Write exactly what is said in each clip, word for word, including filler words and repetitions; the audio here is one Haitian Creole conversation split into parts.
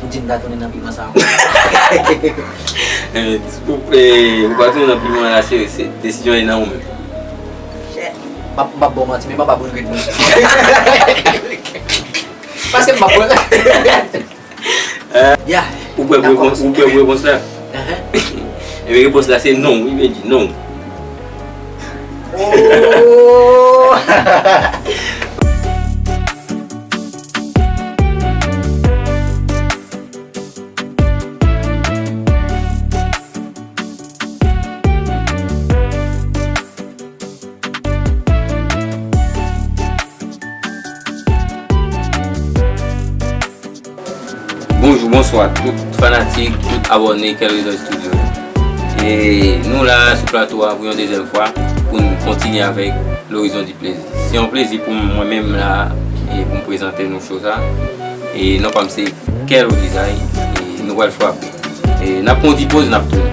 Di m ta tounen nan piman sa ankò. Eh, pou, eh, ou pa tounen nan piman la, se, se desizyon li nan ou menm. M ap, m ap ba w manti, men m ap ba w regrèt mwen. Paske m ap. Ya. Ou prè pou repons, ou prè pou repons la? Enhen. Ebyen, repons la se non, wi, Bendji, non. Oh! Bonjou, bonswa tout fanatik, tout abòne Kel Rezon Studio. E nou la sou plato a pou yon dezyèm fwa pou n kontinye avèk L'Horizon du Plaisir. Se yon plezi pou mwen menm la e pou m prezante nou show sa. E non pa m se Kel Design. E nou pral frape. E n ap pran yon ti poz, n ap tounen.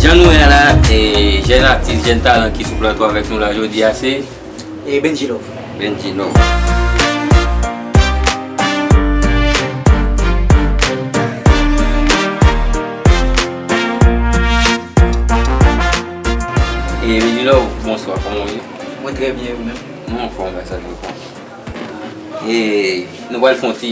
Jan nou wè a la, e, jèn atis, jèn talan ki sou plato avèk nou la jodi a se e Bendji Love. Bendji Love. E Bendji Love, bonswa, kòman w ye? Mwen trè byen, ou menm? Nou anfòm, gras a Dye, anfòm. E nou pral fè yon ti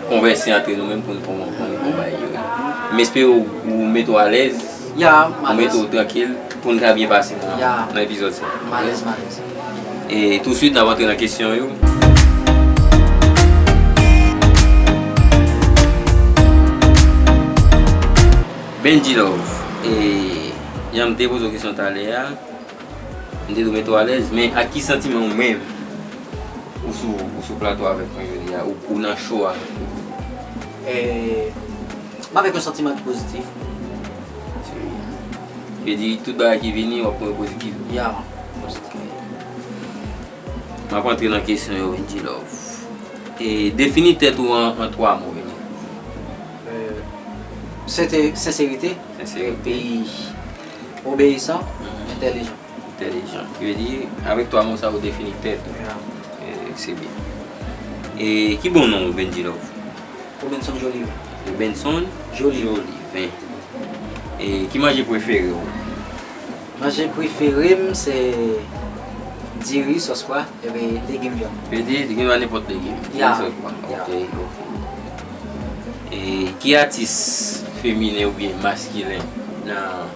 konvèse antre nou menm pou n konn, konn, konn bagay yo ye. M espere w, ou mete w alèz, ou mete w trankil pou n ka byen pase nan, nan epizòd sa. M alèz, m alèz. E touswit, n ap antre nan kesyon yo. Bendji Love, e, jan m te poze w kesyon talè a, m te di w mete w alèz, men ak ki santiman ou menm ou sou, ou sou plato avèk mwen jodi a, ou, ou nan show a? E, m avèk yon santiman ki pozitif. Vle di, tout bagay ki vini, w ap pran yo pozitif. Ya, pozitif. M ap antre nan kesyon yo, Bendji Love. E defini tèt ou an, an twa mo, Bendji. E, sensè-, senserite. Senserite. Epi obeyisan, entèlijan. Entèlijan. Ki vle di, avèk twa mo sa, ou defini tèt ou. Ya. E, se byen. E ki bon non ou, Bendji Love? Robenson Joliven. Robenson Joliven. Joliven. E ki manje prefere w? Manje prefere m se diri, sòs pwa, epi legim vyann. Vle di, legim vyann, nenpòt legim. Ya. Diri, sòs pwa. Ya. Ok, ok. E ki atis feminen oubyen maskilen nan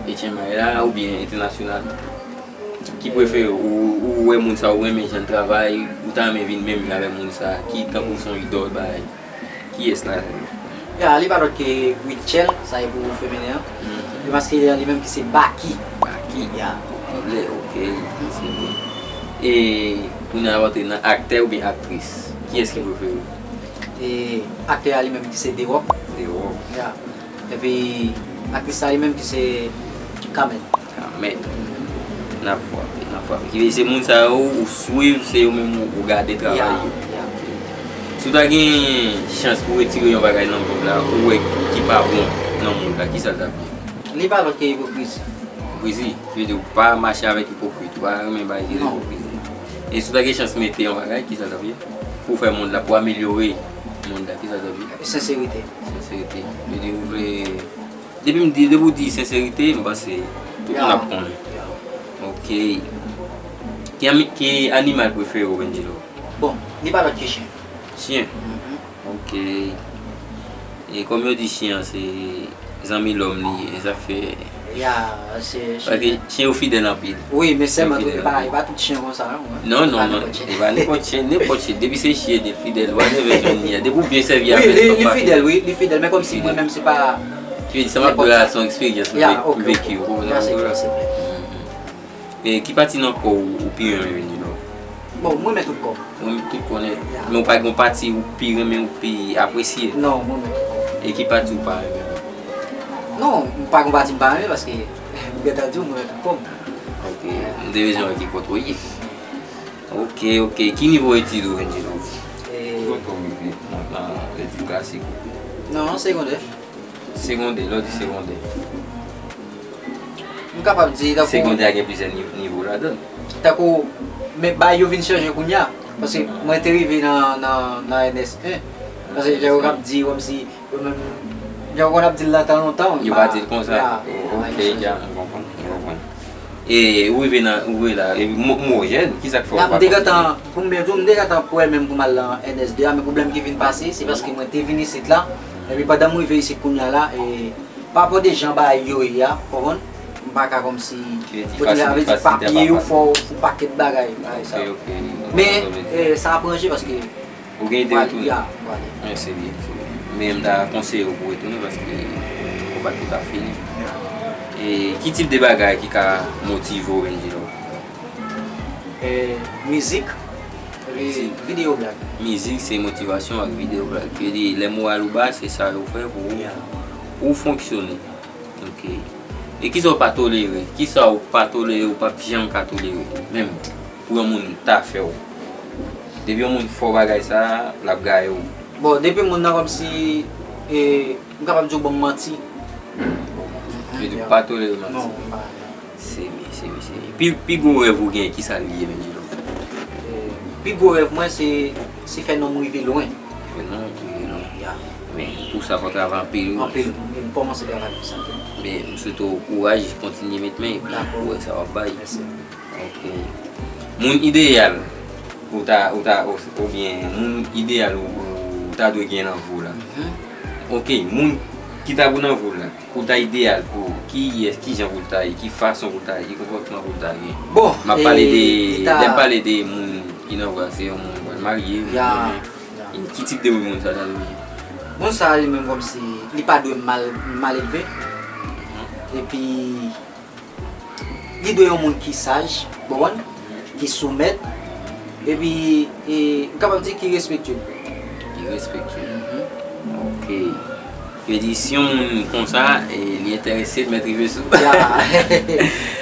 H M I la oubyen entènasyonal ki prefere w? Ou, ou wè moun sa, ou renmen jan l travay, ou ta renmen vin menm jan avèk moun sa, ki tankou se yon idòl, bagay. Kiyès la? Ya, li pa lòt ke Rutshelle, sa e pou feminen an. Mhm. Epi maskilen an li menm ki se Baky. Baky. Ya. Anglè, ok. Se byen. E pou n al antre nan aktè oubyen aktris, kiyès ki prefere w? E aktè a li menm ki se The Rock. The Rock. Ya. Epi aktris sa li menm ki se Carmen. Carmen. N ap frape, n ap frape. Ki vle di se moun sa yo ou swiv, se yo menm ou, ou gade travay yo. Ya, ya. Ok. Si w ta gen chans pou retire yon bagay nan mond la, ou wè ki pa bon nan mond la, kisa l t ap ye? Li pa lòt ke ipokrizi. Ipokrizi? Ki vle di ou pa mache avèk ipokrit, ou pa renmen bagay ki gen ipokrizi. Non. E si w ta gen chans mete yon bagay, kisa l t ap ye? Pou fè mond la, pou amelyore mond la, kisa l t ap ye? Senserite. Senserite. Vle di ou vle Depi m di, depi w di senserite, m panse tout moun ap konnen. Ya. Ok. Ki ami-, ki animal prefere w, Bendji Love? Bon, li pa lòt ke chen. Chen? Mhm. Ok. E kòm yo di chen an se zanmi lòm li ye, sa fè. Ya, se chen. Paske chen yo fidèl anpil. Wi, men sèlman tou, e pa, e pa tout chen konsa, non. Non, non, non. E pa nenpòt chen, nenpòt chen. Depi se chen, li fidèl, whatever jan li ye. Depi w byen sèvi avè l, li fidèl, wi, li fidèl. Men kòmsi mwen menm, se pa Sa m ap di w la, se yon eksperyans m veki, ou konprann sa m di w la? E ki pati nan kò w ou pi renmen, Benjilo? Bon, mwen renmen tout kò m. Ou renmen tout kò nèt. Men ou pa gen yon pati ou pi renmen, ou pi apresye? Non, mwen renmen tout kò m. E ki pati ou pa renmen? Non, m pa gen yon pati m pa renmen, paske m gentan di w, mwen renmen tout kò m. Ok, m te bezwen wè ki kote w ye. Ok, ok. Ki nivo etid ou, Benjilo? Ki kote w rive nan, nan etid klasik ou? Non, segondè. Segondè, lè w di segondè. M kapab di tankou. Segondè a gen plizyè ni-, nivo ladan l. Tankou, men bagay yo vin chanje kounye a. Paske mwen te rive nan, nan, nan N S en. Paske jan yo ap di, kòmsi, yo menm, jan yo konn ap di l nan tan lontan. Yo pa di l konsa. Ok, ya, m konprann, m konprann. E ou rive nan, ou rive la, e mo, mo jèn, ki sa k fè w pa kontinye? M te gentan, pou m byen di w, m te gentan prè menm pou m al nan N S de a, men pwoblèm ki vin pase, se paske mwen te vin isit la, epi pandan m rive isit kounye a la, e pa rapò de jan bagay yo ye a, w konprann? M pa ka kòmsi, kote la vle di papye yo fè w fè yon pakèt bagay, bagay sa. Men, e, sa ap ranje paske ou gen ide retounen? Ya, m prale. Men se byen, se byen. Men m ta konseye w pou w retounen paske ou pa t pou ta fini. E ki tip de bagay ki ka motive w, Benjilo? E, mizik, epi videyo blag. Mizik se motivasyon ak videyo blag. Vle di, lè moral ou ba, se sa yo fè pou ou, pou w fonksyone. Ok. E kisa w pa tolere? Kisa w pa tolere, ou p ap janm ka tolere? Menm pou yon moun ta fè w. Depi yon moun fè w bagay sa, l ap gaye w. Bon, depi moun nan kòmsi, e, m kapab di w ban m manti. Vle di w pa tolere manti. Non, m pa. Se byen, se byen, se byen. Pi, pi gwo rèv ou gen, kisa l ye, Benjilo? E, pi gwo rèv mwen, se, se fè non m rive lwen. Fè non m rive lwen. Ya. Men pou sa, fò w travay anpil, wi. Anpil, m kòmanse travay pou sa tou. Men m swete w kouraj, kontinye met men, epi ou wè sa w ap bay. Mèsi. Ok. Moun ideyal ou ta, ou ta, ou, oubyen moun ideyal ou, ou ta dwe gen nan vi w la. Ok, moun ki ta pou nan vi w la, pou w ta ideyal pou ou, kiyès, kijan pou l ta ye, ki fason pou l ta ye, ki konpòtman pou l ta gen. Bon, m ap pale de, lè m pale de moun ki nan vi w la, se yon moun ou pral marye, oubyen ki tip de moun moun sa ta dwe ye? Moun sa li menm kòmsi li pa dwe mal, mal elve. Epi li dwe yon moun ki saj, w konprann? Ki soumèt. Epi, e, m kapab di ki respektye. Ki respektye. Ok. Vle di, si yon moun konsa, e, li enterese, l mèt rive sou. Ya.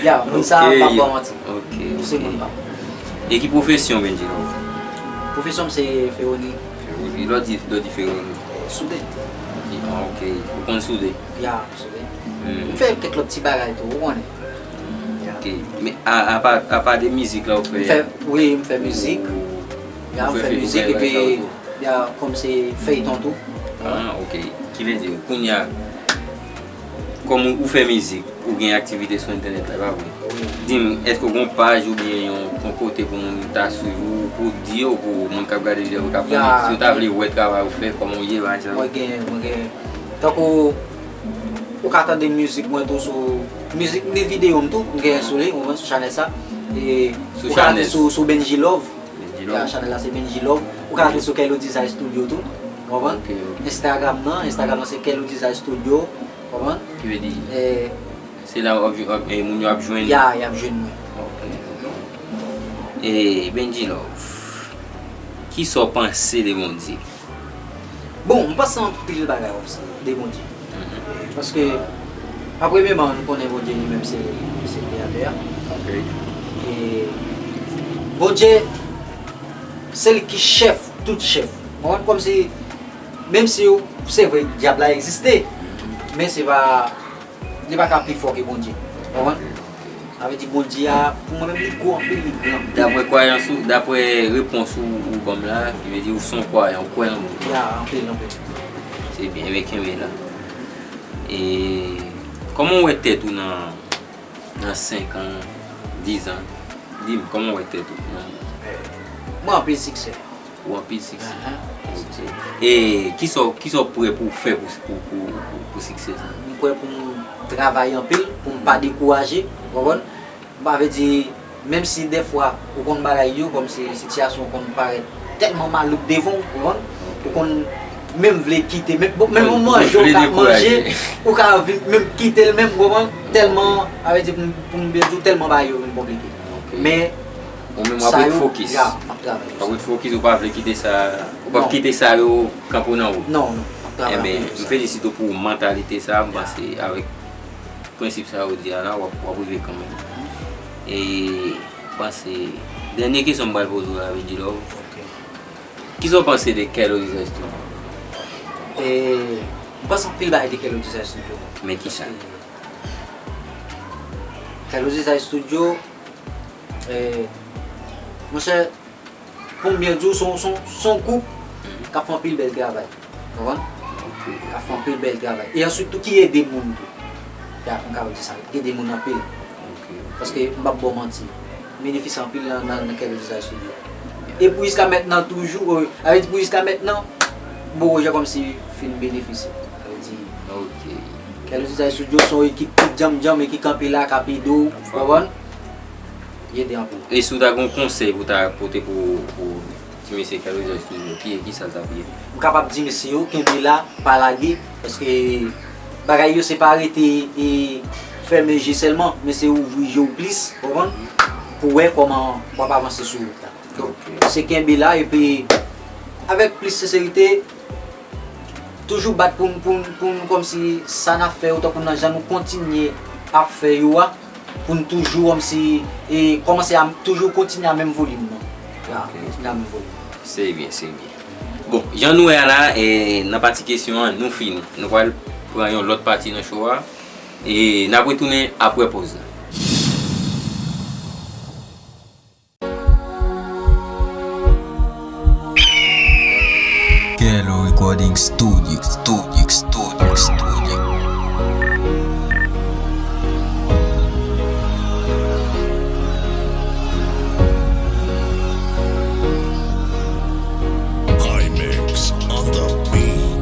Ya, moun sa pa ba w manti. Ok, ok. Se moun pa. E ki pwofesyon w, Benjilo? Pwofesyon m se feroni. Feroni. Lè w di, lè w di feroni? Soude. Ok, ou konn soude? Ya, soude. M fè kèk lòt ti bagay tou, ou konnen. Ok. Men a, apa, apa de mizik la ou fè? M fè, wi, m fè mizik. Ya, m fè mizik epi, ya, kòm se feyton tou. Ah, ok. Ki vle di, kounye a, kòm ou, ou fè mizik, ou gen aktivite sou entènèt la, pa vre? Wi. Di m, èske w gen yon paj oubyen yon, yon kote pou moun ta swiv ou, pou di yo, pou moun k ap gade videyo, k ap konnen, si yo ta vle wè travay ou fè, kòman w ye, pa egzanp? Mwen gen, mwen gen. Tankou, ou ka tande mizik mwen tou sou, mizik, de videyo m tou, m gen sou li, ou konprann, sou chanèl sa. E ou ka ale sou, sou Benji Love. Benji Love. Ya, chanèl la se Benji Love. Ou ka ale sou Kello Design Studio tou, ou konprann? Ok, ok. Instagram nan, Instagram nan se Kello Design Studio, ou konprann? Ki vle di, e, se la w ap, w ap, e, moun yo ap jwenn ou? Ya, y ap jwenn mwen. Ok, ok. E, Benji Love, kisa w panse de Bondye? Bon, m panse anpil bagay kòmsi de Bondye. Paske, a premyeman, nou konnen Bondye li menm se, se kreyatè a. Ok. E Bondye, se li ki chèf tout chèf. Ou konprann? Kòmsi, menm si, se vre, dyab la egziste, men se pa Li pa ka pi fò ke Bondye. Ou konprann? Sa vle di Bondye a, pou mwen menm, li gwo anpil, li gran. Daprè kwayans ou, daprè repons ou, ou ban m la, ki vle di ou se yon kwayan, ou kwè nan Bondye. Ya, anpil, anpil. Se byen, men kenbe la. E kòman w wè tèt ou nan, nan senk an, diz an? Di m, kòman w wè tèt ou nan... Mwen anpil siksè. Ou anpil siksè. Ahan. Ok. E kisa w, kisa w prè pou w fè pou, pou, pou, pou, pou siksè sa? M prè pou m travay anpil, pou m pa dekouraje, ou konprann? M pa vle di, menm si dèfwa ou konn bagay yo, kòmsi sitiyasyon konn parèt tèlman malouk devan w, ou konprann? Ou konn menm vle kite, menm, bon, menm yon manje ou ka manje, ou ka vin menm kite l menm, ou konprann? Tèlman, sa vle di pou m, pou m byen di w, tèlman bagay yo vin konplike. Men, ou menm w ap ret fokis. W ap ret fokis, ou pa vle kite sa, ou p ap kite sa yo kanpe w nan wout. Non, non, m ap travay anpil pou sa. Enben, m felisite w pou mantalite sa, m panse avèk prensip sa yo di a la, w ap, w ap rive kanmenm. E, m panse, dènye kesyon m pral poze w la, Benjy Love. Kisa w panse de Kello Design Studio? E, m panse anpil bagay de Kello Design Studio. Men kisa? Kello Design Studio, e, monchè, pou m byen di w, se yon, se yon, se yon gwoup k ap fè anpil bèl travay. Konprann? K ap fè anpil bèl travay. E answit tou, ki ede moun tou. Ya, m ka di sa. Ki ede moun anpil. Paske m p ap ba w manti. M benefisye anpil nan, nan, nan Kello Design Studio. E pou jiska mentnan toujou, e, sa vle di pou jiska mentnan, m poko jan kòmsi fin benefisye. Sa vle di, Kello Design Studio se yon ekip ki djanm djanm e ki kanpe la, k ap ede w, konprann? Li ede anpil. E si w ta gen yon konsèy pou w ta pote pou, pou ti mesye Kello Design Studio, ki, kisa l t ap ye? M kapab di mesye yo, kenbe la, pa lage, paske bagay yo se pa rete e fèmen je sèlman, men se ouvri je w plis, konprann? Pou wè kòman w ap avanse sou wout la. Donk, se kenbe la, epi avèk plis senserite, toujou bat pou n, pou n, pou n kòmsi sa n ap fè yo, tankou nan jan nou kontinye ap fè yo a, pou n toujou kòmsi, e, kòmanse a toujou kontinye a menm volim nan. Ya, kontinye a menm volim nan. Se byen, se byen. Bon, jan nou wè a la, e, nan pati kesyon an, nou fini. Nou pral pran yon lòt pati nan show a, e n ap retounen apre pòz la. Kello Recording Studio, Studio, Studio, Studio. High mix on the beat.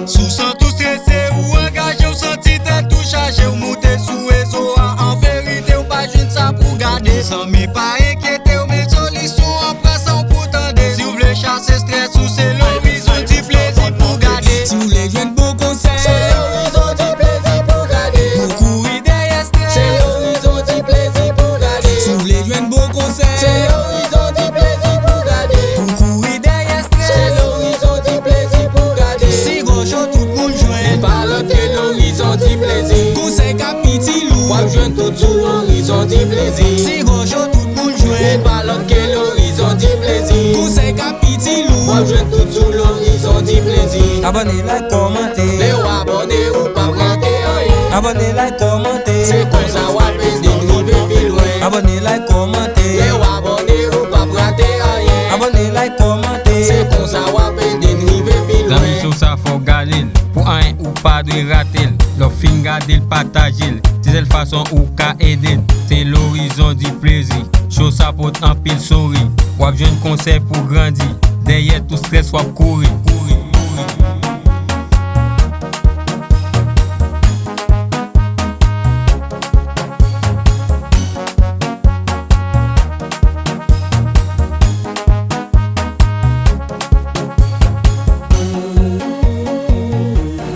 Si w santi w strese, ou angaje, w santi tèt ou chaje, w moute sou rezo a, an verite, w pa jwenn sa pou gade. Zanmi, pa enkyete w, men solisyon an, pran san w pou tande. Si w vle chase strès ou, se Lorizon di plezi pou gade. Si w vle jwenn bon konsèy, se Lorizon di plezi pou gade. Pou kouri dèyè strès, se Lorizon di plezi pou gade. Si w vle jwenn bon konsèy, se Lorizon di plezi pou gade. Pou kouri dèyè strès, se Lorizon di plezi pou gade. Si gòj ou tout moun jwenn, pa lòt ke Lorizon di plezi. Konsèy k ap itil ou, w ap jwenn tout sou Lorizon di plezi. Si gòj ou tout moun jwenn, pa lòt ke Lorizon di plezi. Konsèy k ap itil ou, w ap jwenn tout sou Lorizon di plezi. Abòne, like, kòmante. Lè w abòne, ou p ap rate anyen. Abòne, like, kòmante. Se konsa w ap ede n rive pi lwen. Abòne, like, kòmante. Lè w abòne, ou p ap rate anyen. Abòne, like, kòmante. Se konsa w ap ede n rive pi lwen. Zanmi, show sa fò w gade l. Pou anyen ou pa dwe rate l. Lè w fin gade l, pataje l. Se sèl fason ou ka ede n. Se Lorizon di plezi. Show sa pote anpil souri. W ap jwenn konsèy pou grandi. Dèyè tout strès w ap kouri. Kouri, kouri.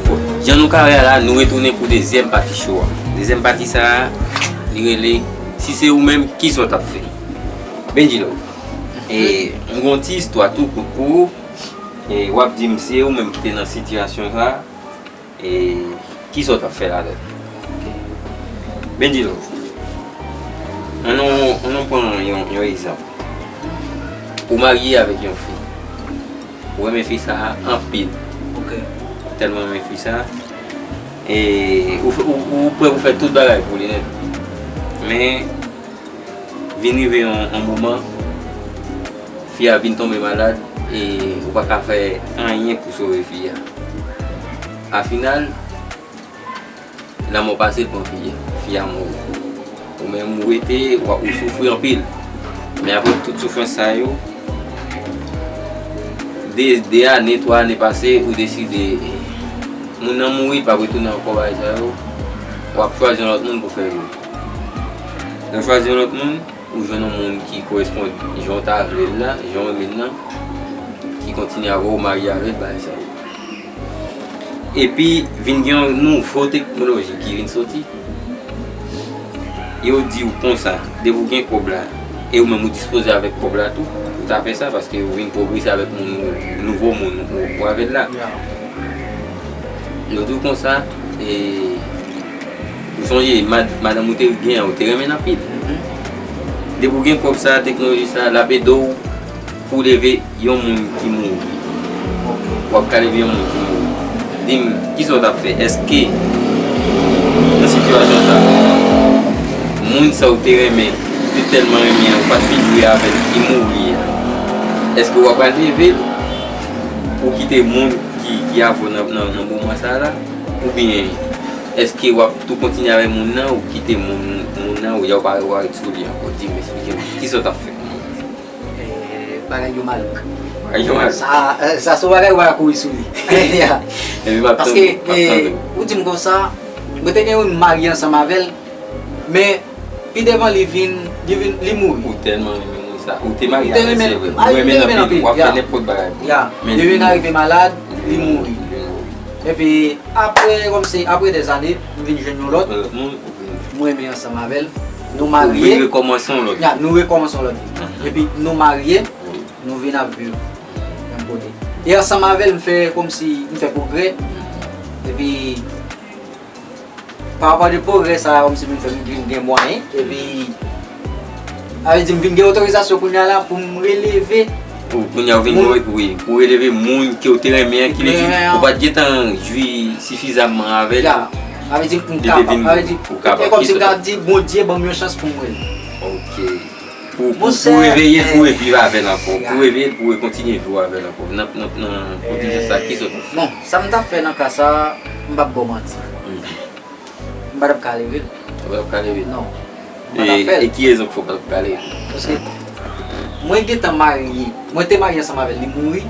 Bon, jan nou ka wè a la, nou retounen pou dezyèm pati show a. Dezyèm pati sa a, li rele, si se ou menm, kisa w t ap fè? Benjy Love. E, m gon ti istwa tou kout pou ou. E, w ap di m si se ou menm ki te nan sitiyasyon sa a. E kisa w t ap fè ladan l? Benjy Love, ann nou, ann nou pran yon, yon egzanp. Ou marye avèk yon fi. Ou renmen fi sa a anpil. Ou tèlman renmen fi sa a. E ou, ou, ou prè pou fè tout bagay pou li nèt. Men, vin rive yon, yon moman, fi a vin tonbe malad e ou pa ka fè anyen pou sove fi a. A final, lanmò pase l pran fi a. Fi a mouri. Ou menm ou rete, w ap, ou soufri anpil. Men apre tout soufrans sa yo, de, de ane, twa ane pase, ou deside, moun nan mouri, pa retounen ankò bagay sa yo, w ap chwazi yon lòt moun pou fè yo. Lè w chwazi yon lòt moun, ou jwenn yon moun ki koresponn jan w ta vle l la, jan w renmen l lan, Li kontinye avè w, ou marye avè l, bagay sa yo. Epi, vin gen yon nouvo teknoloji ki vin soti. Yo di w konsa, depi w gen kòb la, e ou menm ou dispoze avèk kòb la tou, ou ta fè sa, paske ou vin pwogrese avèk moun, nouvo moun ou, ou avè l la. Yo di w konsa, e, ou sonje, mad-, madanm ou te gen an, ou te renmen l anpil. Depi w gen kòb sa, teknoloji sa, l ap ede w pou w leve yon moun ki mouri. W ap ka leve yon moun ki mouri. Di m, kisa w t ap fè? Èske, nan sitiyasyon sa, moun sa w te renmen, ou te tèlman renmen an, ou pa t fin vre avè l, ki mouri a, èske w ap al leve l pou w kite moun ki, ki avè w nan, nan, nan moman sa la? Oubyen, èske w ap tou kontinye avè moun nan, ou kite moun, moun nan, ou ya w pa, w pa ret sou li ankò? Di m, eksplike m, kisa w t ap fè? Eh, bagay yo malouk. Bagay yo malouk. Sa, eh, sa se yon bagay ou pa ka kouri sou li. Ya. Epi m ap tande, paske, m ap tande. Eh, ou di m konsa, mwen te gen yon marye ansanm avè l, men pi devan li vin, li vin, li mouri. Ou tèlman renmen moun sa. Ou te marye avè l, se vre. Ou renmen l anpil, w ap fè nenpòt bagay pou li. Ya. Men li vin arive malad, li mouri. Epi apre, kòmsi, apre dèzane, m vin jwenn yon lòt. Mwen renmen ansanm avè l. Nou marye. Ou vin rekòmanse yon lòt. Ya, nou rekòmanse yon lòt. Epi nou marye, nou vin ap viv menm kote. E ansanm avè l, m fè kòmsi, m fè pwogrè. Epi, pa rapò de pwogrè sa a, kòmsi m fè, m vin gen mwayen. Epi, sa vle di, m vin gen otorizasyon kounye a la pou m releve. Pou, kounye a, ou vin, wi, pou releve moun ke w te renmen an, ki vle di, ou pa t gentan jwi sifizamman avè l. Ya. Sa vle di, m kapab, sa vle di, e kòmsi m kapab di, Bondye ban m yon chans pou m rele. Ok. Pou, pou, pou reveye l, pou reviv avè l ankò. Pou reveye l, pou rekontinye viv avè l ankò. Nan, nan, nan kondisyon sa, kisa w t ap fè? Bon, sa m t ap fè nan ka sa, m p ap ba w manti. M pa t ap ka leve l. Ou pa t ap ka leve l? Non. M pa t ap fè l. E ki rezon k fè w pa t ap ka leve l? Paske mwen gentan marye. Mwen te marye ansanm avè l, li mouri.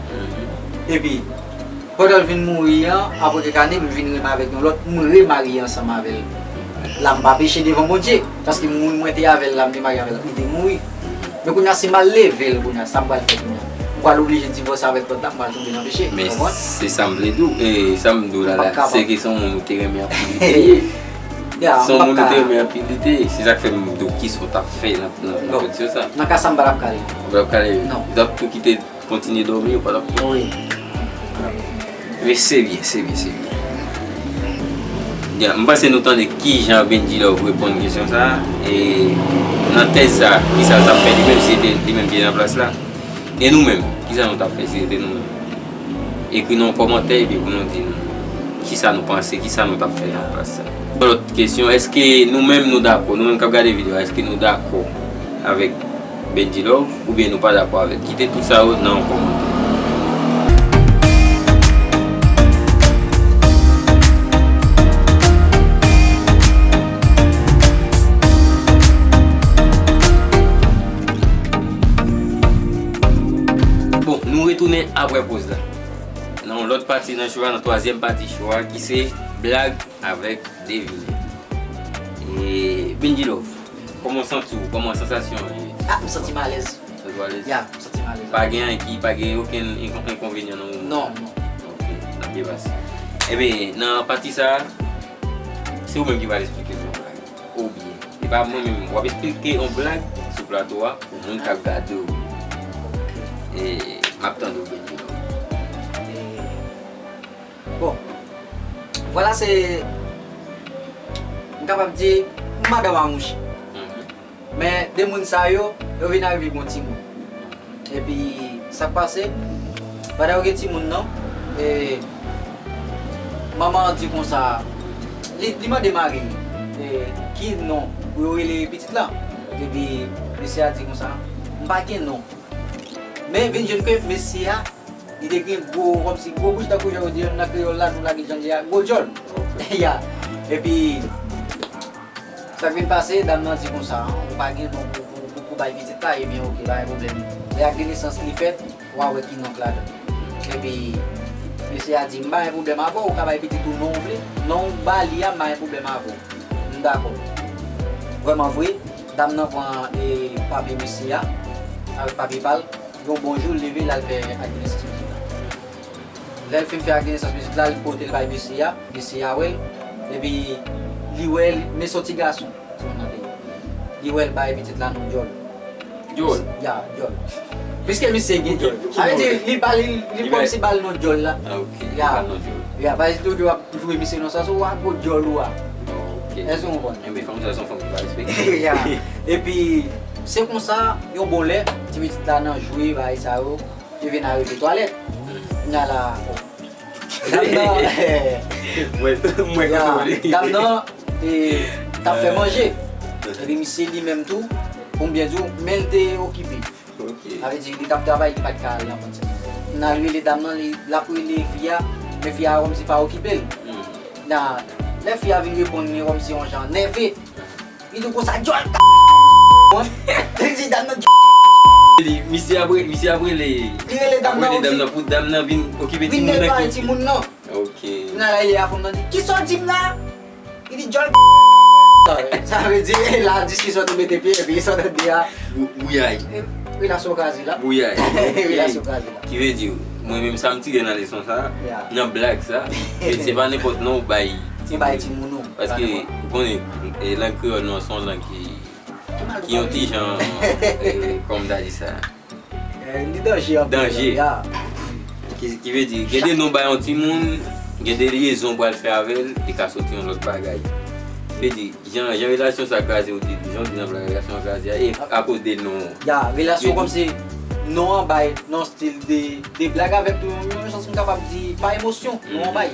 Epi, pandan l vin mouri an, apre kèk ane, m vin renmen avèk yon lòt, m remarye ansanm avè l. La, m pa peche devan Bondye, paske moun mwen te avè l la, m te marye avè l, li te mouri. Men kounye a, si m al leve l kounye a, sa m pral fè kounye a? M pral oblije divòse avèk lòt la, m pral tonbe nan peche. Men se sa m vle di w, e sa m di w la, la, se ke se yon moun ou te renmen anpil li te ye. Se yon moun ou te renmen anpil li te ye. Se sa k fè m di w kisa w t ap fè nan, nan, nan kondisyon sa. Nan ka sa, m pa t ap ka leve. Ou pa t ap ka leve? Non. Ou t ap tou kite kontinye dòmi, ou pa t ap. Wi. Men se byen, se byen, se byen. Byen, m panse nou tande kijan Bendjilove reponn kesyon sa a. E nan tèz sa a, kisa l t ap fè li menm si se te li menm ki te nan plas la? E nou menm, kisa nou t ap fè si se te nou menm? Ekri nan yon kòmantè epi pou nou di nou kisa nou panse, kisa nou t ap fè nan plas sa. Yon lòt kesyon, èske nou menm nou dakò, nou menm k ap gade videyo a, èske nou dakò avèk Bendjilove oubyen nou pa dakò avè l? Kite tout sa yo nan yon kòmantè. Bon, nou retounen apre poz la. Nan yon lòt pati nan show a, nan twazyèm pati show a, ki se blag avèk devine. E, Bendjilove, kòman w santi w? Kòman sansasyon an ye? Ah, m santi m alèz. Santi w alèz? Ya, m santi m alèz. Pa gen anyen ki, pa gen okenn enkon-, enkonvenyan nan moman? Non, non. Ok, n ap byen pase. Ebyen, nan pati sa a, se ou menm ki pral esplike nou yon blag. Oubyen, e pa mwen menm, w ap esplike yon blag sou plato a pou moun k ap gade w. Ok. E, m ap tande w, Bendjilove. E, Bon, vwala se, m kapab di, madanm a mouche. Men de moun sa yo, yo vin arive gen yon timoun. Epi, sa k pase, pandan yo gen timoun nan, e, manman an di konsa, li, li mande mari l, e, ki non pou yo rele pitit la. Epi, mesye a di konsa, m pa gen non. Men vin jwenn ke mesye a, li te gen gwo, kòmsi gwo bouch, tankou jan yo di nan kreyòl la, nou lage jan l ye a, gwo djòl. Ya. Epi, sa k vin pase, dam nan di konsa, ou pa gen non pou, pou, pou, pou bay pitit la, ebyen, oke, pa gen pwoblèm. Lè ak de nesans li fèt, w a wè ki non k ladan. Epi, mesye a di, m pa gen pwoblèm avè w, ou ka bay pitit ou non w vle, non w ba li a, m pa gen pwoblèm avè w. M dakò. Vrèman vre, dam nan pran, e, papye mesye a, avèk papye pa l, yon bon jou, l leve, l al fè ak de nesans mesye a. Lè l fin fè akte nesans pitit la, li pote l bay mesye a, mesye a wè l, epi li wè l, mesye yon ti gason, timoun nan te ye. Li wè l bay pitit la non Dyòl. Dyòl? Ya, Dyòl. Piske misye gen Dyòl. Sa vle di, li ba li, li kòmsi ba l non Dyòl la. Ah, ok. Ya. Li ba l non Dyòl. Ya, paske tou w ap voye misye non sa, se w a gwo Dyòl ou a. Ok. Èske w konprann? Enben, fanm sa se yon fanm ki pa respekte. Ya. Epi, se konsa, yon bon lè, ti pitit la nan jwe, bagay sa yo. Li vin arive twalèt. Kounye a la, dam nan, Mwen, mwen ya, kote w ye. Dam nan, e, t ap fè manje. Epi misye li menm tou, pou m byen di w, men l te okipe. Ok. Sa vle di, li t ap travay, li pa t ka al nan bann sèvis. Kounye a l rele dam nan, li, l ap rele fi a, men fi a kòmsi pa okipe l. Nan, lè fi a vin reponn li kòmsi yon jan nève. Li di konsa, Dyòl ka. Li di dam nan, Li, misye ap re-, misye ap rele, li rele ap dam nan rele dam osi. Nan pou dam nan vin okipe Vin timoun nan netwaye ki timoun nan. Ok. Nan la, li a fanm nan di, kisa w di m la? Li di, Dyòl. Sa vle di, la, diskisyon tou mete pye, epi sa w tande a. Bou-, Bouyay. Relasyon kraze la. Bouyay. Ok. Relasyon kraze la. Ki vle di, mwen menm sa m tire nan leson sa, Ya. Nan blag sa, se, se pa nenpòt non ou bay Ou bay timoun ou. Paske, Pa nenpòt. Ou konnen, e, lang kreyòl nou an, se yon lang ki, Ki mal ki yon pale. Ti jan, e, kòm ta di sa. Eh, li danje anpil. Danje. Ya. Ki, ki vle di, gen de non bay yon timoun, gen de lyezon ou pral fè avè l, li ka soti yon lòt bagay. Ki vle di, jan, jan relasyon sa kraze, ou di, jan ou di nan blag relasyon an kraze a, e akoz de non. Ya, relasyon Ki- kòmsi non an bay, non stil de, de blag avèk tou, yon, yon sans m kapab di, pa emosyon, non an bay.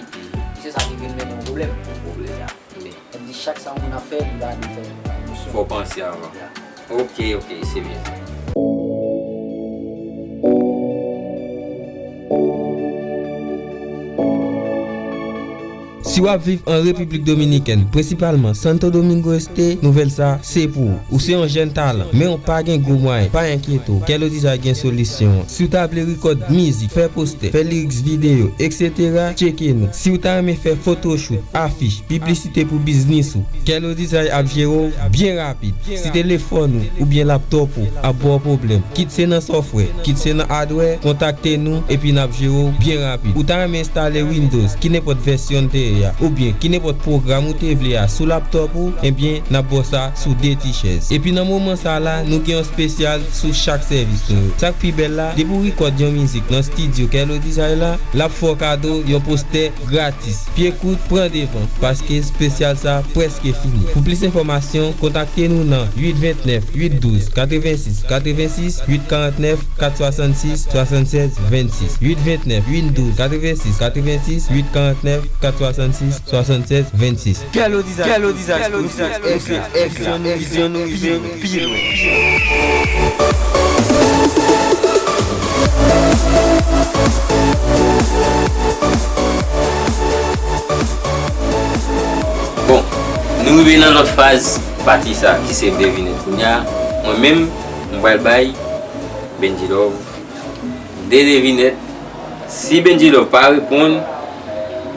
Se sa ki vin mennen yon pwoblèm. Yon pwoblèm. Ya. Men, Sa vle di chak sa yon moun ap fè, li pa dwe fè pa emosyon. Fò w panse avan. Ya. Ok, ok, se byen sa. Si w ap viv an Repiblik Dominikèn, prensipalman Santo Domingo Este, nouvèl sa se pou ou. Ou se yon jèn talan, men w pa gen gwo mwayen, pa enkyete w, Kèlo Dizay gen solisyon an. Si w ta vle rekòd mizik, fè postè, fè lyrics videyo, et cetera, tcheke nou. Si w ta renmen fè photoshoot, afich, piblisite pou biznis ou, Kèlo Dizay ap jere w byen rapid. Si telefòn ou oubyen laptòp ou ap ba w pwoblèm, kit se nan software, kit se nan hardware, kontakte nou epi n ap jere w byen rapid. Ou ta renmen enstale Windows, ki nenpòt vèsyon n te ye a, oubyen ki nenpòt pwogram ou te vle a sou laptòp ou, ebyen n ap ba w sa sou de ti chèz. Epi nan moman sa la, nou gen yon espesyal sou chak sèvis nou yo. Sa k pi bèl la, depi w rekòd yon mizik nan estidyo Kèlo Dizay la, l ap fè w kado yon postè gratis. Pye kout, pran devan, paske espesyal sa prèske fini. Pou plis enfòmasyon, kontakte nou nan uit vennèf, uit douz, katrevensis, katrevensis, uit karantnèf, kat swasannsis, swasannsèz, vennsis, uit vennèf, uit douz, katrevensis, katrevensis, uit karantnèf, kat swasannsis, swasannsèz, vennsis. Kèlo Dizay, Kèlo Dizay Studio, vizyon nou, vizyon nou rive pi lwen. Bon, nou rive nan lòt faz pati sa ki se devinèt kounye a. Mwen menm, m pral bay Benji Love de devinèt. Si Benji Love pa reponn,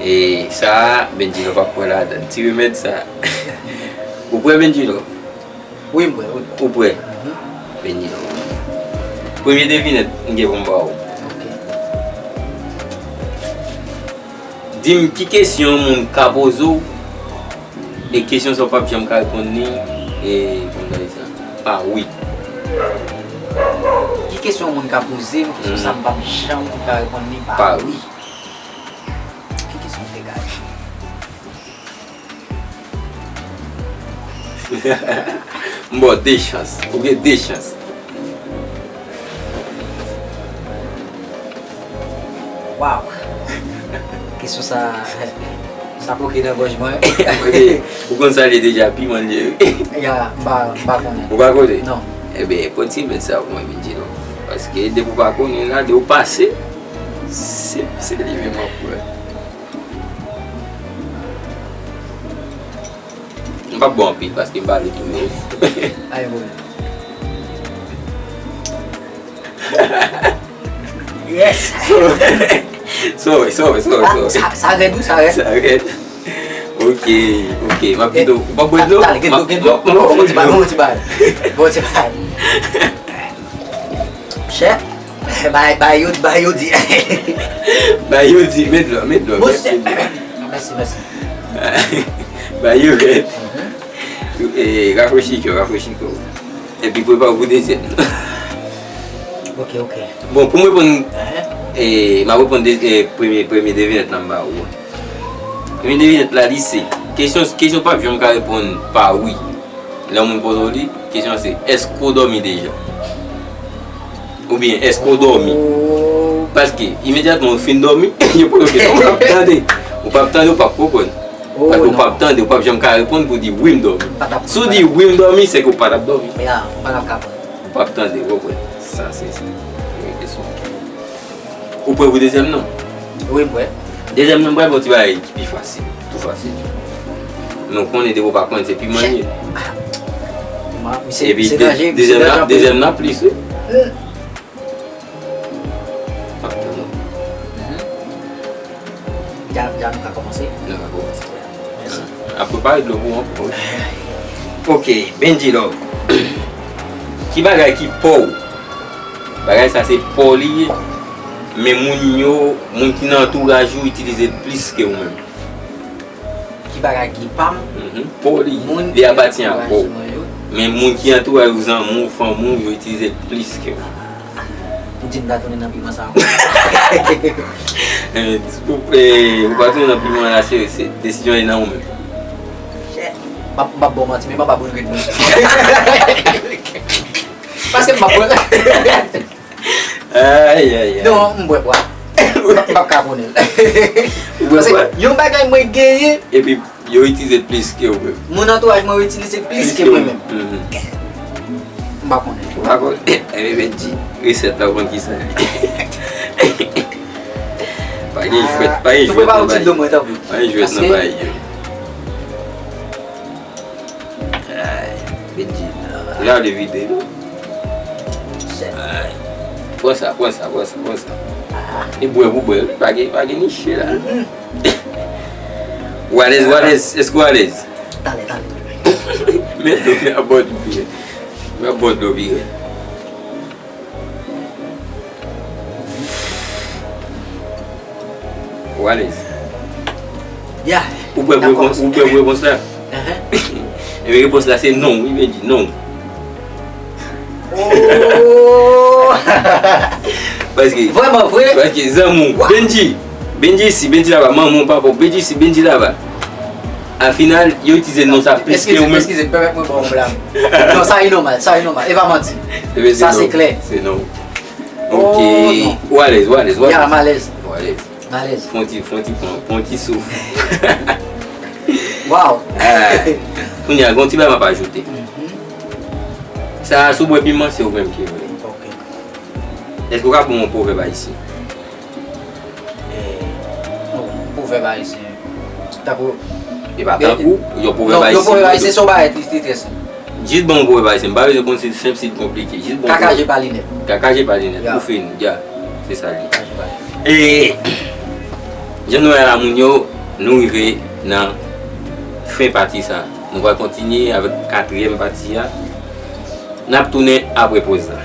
e sa a, Benji Love ap pran ladan ti remèd sa. Ou prè, Benji Love? Wi, m prè, wi. Ou prè? Benji Love. Premye devinèt m gen pou m ba ou. Ok. Di m ki kesyon yon moun ka poze w, e kesyon sa w p ap janm ka reponn li, e kòman ta di sa? Pa wi. Ki kesyon yon moun ka poze m, kesyon sa m p ap janm ka reponn li pa Pa wi. wi. Ki kesyon degaje? M ba w de chans. Ou gen de chans. Waw. Kesyon sa, sa koke nan gòj mwen. Ok. Ou konn sa l ye deja, piman l ye. Ya, m pa, m pa konnen. Ou pa konnen? Non. Ebyen, pran ti remèd sa pou mwen, Benji Love. Paske depi w pa konnen la, depi w pase, se, se li menm w ap pran. M p ap ba w anpil paske m pa vle touye w. Pa gen pwoblèm. Yes! Sorry, sorry, sorry, Ah, sorry. Sa, sa rèd, wi, sa rèd. Sa rèd. Ok, ok. M ap kite w. Ou p ap bwè dlo? Talè, gen dlo, gen dlo. M ap, m ap, Bon, ti bagay, bon, ti bagay. Bon, ti bagay. Chè. Bay, bay yo, bay yo di. Bay yo di, met dlo, met dlo, met dlo. Mèsi, mèsi. Bay yo rèd. E, rafrechi kè w, rafrechi kè w. Epi prepare w pou dezyèm. Ok, ok. Bon, pou m reponn, e, m ap reponn de, e, premye, premye devinèt la m ba ou an. Premye devinèt la, li se, kesyon, kesyon p ap janm ka reponn pa wi. Lè yon moun poze w li, kesyon an se, èske w dòmi deja? Oubyen, èske w dòmi? Paske, imedyatman ou fin dòmi, yo poze w kesyon, ou p ap tande. Ou p ap tande, ou p ap konprann. Paske ou p ap tande, ou p ap janm ka reponn pou di wi m dòmi. Si w di wi m dòmi, se ke w pa t ap dòmi. Ou p ap tande, ou konprann. Sa se, se premye kesyon. Ou prè pou dezyèm nan? Wi, m prè. Dezyèm nan, m pral ba w ti bagay ki pi fasil. Tou fasil. Men w konnen depi w pa konn, se piman l ye. Epi dezyèm nan, dezyèm nan plis, wi. Dja, dja nou ka kòmanse? Nou ka kòmanse. Mèsi. Ap prepare dlo pou w ankò. Ok, Benji Love. Ki bagay ki pa w? Bagay sa se pa w li ye. Men moun yo, moun ki nan antouraj ou itilize l plis ke ou menm. Ki bagay ki pa m? Mhm. Pa w li ye. Li apatyen a pa w. Men moun ki antouraj ou, zanmi w, fanmi w, yo itilize l plis ke ou. Ou di m pa tounen nan piman sa ankò. Eh, ou pa tounen nan piman la, se, se desizyon li nan ou menm. M ap, m ap ba w manti, men m ap ba w regret mwen. Paske m ap Ay, ay, ay. Non, m bwè bwa. M p ap ka konnen l. Ou bwè bwa? Yon bagay mwen genyen. Epi yo itilize l plis ke ou menm. Moun antouraj mwen yo itilize l plis ke mwen menm. Mhm. M pa konnen. Ou pa konnen. Ebyen, Benji, resèt la, ou konn kisa l ye. Pa gen jwèt, pa gen jwèt nan bagay. Pa gen jwèt nan bagay yo. Ay, Benji. Gade vide nou. Ay. Pran sa, pran sa, pran sa, pran sa. E bwè pou bwè, wi, pa gen, pa gen niche la. Ou alèz, ou alèz, èske ou alèz? Talè, talè. Men dlo, men ap bò dlo pi rèd. Men ap bò dlo pi rèd. Ou alèz? Ya. Ou prè pou repons, ou prè pou repons la? Enhen. Ebyen, repons la se non, wi, Benji, non. Oh! Paske, vrèman vre? Paske zanmi w, Benji, Benji isi, Benji laba, manman w, papa w, Benji isi, Benji laba. Al final, yo itilize non sa plis ke ou menm. Eskize, eskize, pèmèt mwen ba w yon blag. Non, sa e nòmal, sa e nòmal. E pa manti. Sa se klè. Se non. Ok. Ou alèz, ou alèz, ou alèz. Ya, m alèz. Ou alèz. M alèz. Fon ti, fon ti pran, fon ti souf. Waw. Kounye a, gon ti bagay m ap ajoute. Mhm. Sa a, si w bwè piman, se ou menm ki vle. Ok. Èske w ka ban m yon pwovèb ayisyen? Eh, non, pwovèb ayisyen. Tankou. E pa tankou, yon pwovèb ayisyen. Non, yon pwovèb ayisyen se yon bagay ki, ki trè senp. Jis ban m yon pwovèb ayisyen, m pa bezwen konn si l senp, si l konplike. Jis ban m. Kaka je pa linèt. Kaka je pa linèt. Ya. Ou fin, ya. Se sa l ye. Kaka je pa linèt. E, jan nou wè la, moun yo, nou rive nan fen pati sa. Nou va kontinye avèk katriyèm pati a. N ap tounen apre poz la.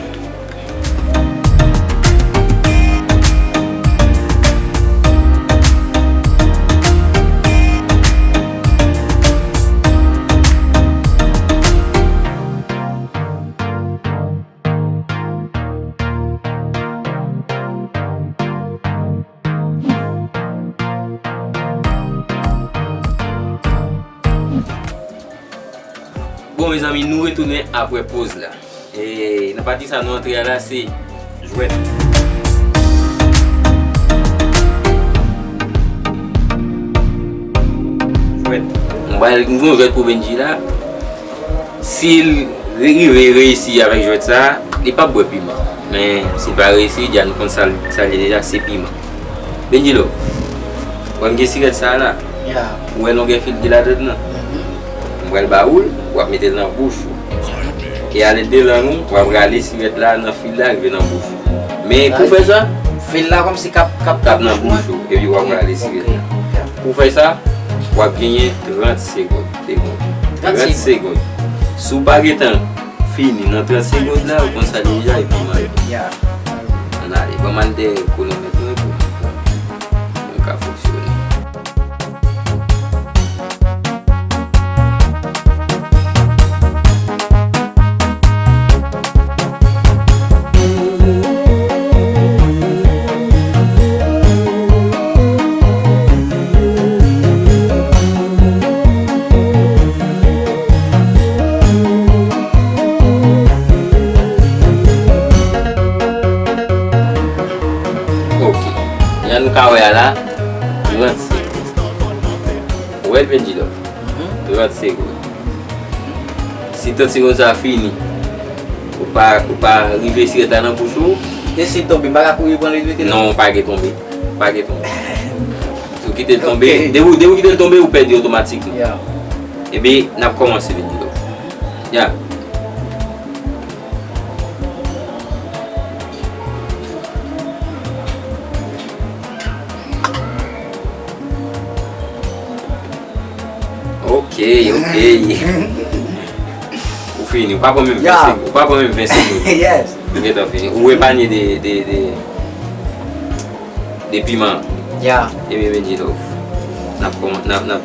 Bon, mezanmi, nou retounen apre poz la. E nan pati sa nou antre a la, se jwèt. Jwèt. Mwen pral, mwen jwèt pou Benji la. Si l rive reyisi avèk jwèt sa, li p ap bwè piman. Men, si l pa reyisi, dja nou konn sa l, sa l ye deja, se piman. Benjilo, wè m gen sirèt sa a la. Ya. Ou wè longè fil ki ladann nan? Mhm. M pral ba ou l, w ap mete l nan bouch ou. E alèd de lang ou, w ap rale sirèt la nan fil la rive nan bouch ou. Men pou fè sa, fil la kòmsi k ap, k ap, k ap nan bouch ou, epi w ap rale sirèt la. Ok. Pou fè sa, w ap genyen trant segonn. Trant segonn. Si w pa gentan fini nan trant segonn la, ou konn sa deja, epi manje. Ya. Ann ale, ban m al dèyè kwonomèt mwen pou m ka fonksyone. Ok. Jan nou ka wè a la, trant segonn. Ou wè l, Benji Love? Trant segonn. Si trant segonn sa fini, ou pa, ou pa rive sirèt la nan bouch ou. E si l tonbe, m pa ka kouri pran l vit vit? Non, ou pa gen tonbe. Ou pa gen tonbe. Si w kite l tonbe, depi, depi w kite l tonbe, ou pèdi otomatikman. Ebyen, n ap kòmanse, Benji Love. Ya. Ok, ok. Ou fini. Ou pa pran menm ven segonn. Ou pa pran menm ven segonn. Ou gentan fini. Ou epanye de, de, de, de piman. Ebyen, Benji Love. N ap kòman-, n ap, n ap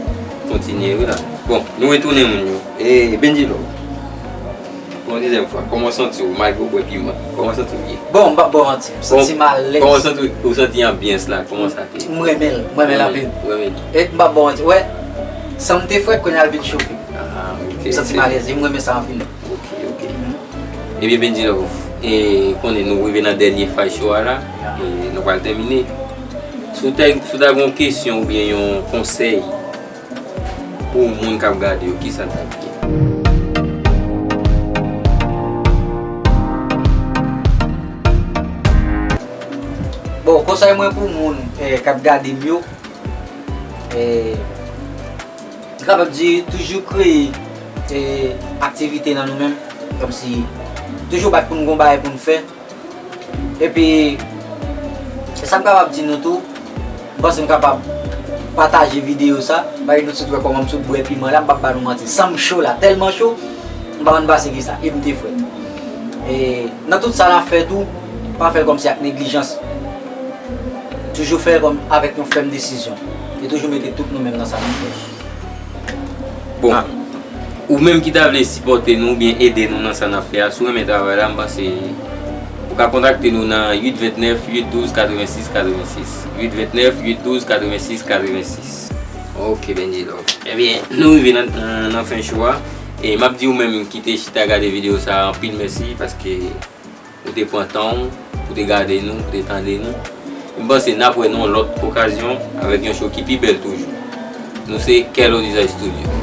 kontinye, wi, la. Bon, nou retounen, moun yo. E, Benji Love. Pou yon dezyèm fwa, kòman w santi w malgre w bwè piman? Kòman w santi w ye? Bon, m p ap ba w manti, m santi m alèz. Kòman w santi w, ou santi anbyans la? Kòman sa te ye? M renmen l, m renmen l anpil. Ou renmen l? E m p ap ba w manti, wè, san m te frèt, kounye a l vin chofe. Ah, ok. M santi m alèz, e m renmen sa anpil. Ok, ok. Ebyen, Benji Love, e konnen nou rive nan dènye faz show a la, e nou pral tèmine. Si w te, si w ta gen yon kesyon oubyen yon konsèy, pou moun k ap gade yo, kisa l t ap ye? Bon, konsèy mwen pou moun, eh, k ap gade m yo, eh, m kapab di toujou kreye, eh, aktivite nan nou menm, kòmsi toujou bat pou n gon bagay pou n fè. Epi, e sa m kapab di nou tou, m panse m kapab pataje videyo sa, paske nou tout wè kòman m sot bwè piman la, m p ap ba nou manti. San m cho la, tèlman cho, m pa konn pase ki sa, e m te frèt. E nan tout sa n ap fè tou, pa fè l kòmsi ak neglijans. Toujou fè l kòm avèk yon fèm desizyon. E toujou mete tout nou menm nan sa n ap fè. Bon, ou menm ki ta vle sipòte nou oubyen ede nou nan sa n ap fè a, si w renmen travay la, m panse ou ka kontakte nou nan uit vennèf, uit douz, katrevensis, katrevensis. Uit vennèf, uit douz, katrevensis, katrevensis. Ok, Benji Love. Ebyen, nou rive nan, nan, nan fen show a. E m ap di ou menm ki te chita gade videyo sa a, anpil mèsi, paske ou te pran tan w pou te gade nou, pou te tande nou. M panse n ap wè nan yon lòt okazyon avèk yon show ki pi bèl toujou. Nou se Kèlo Design Studio.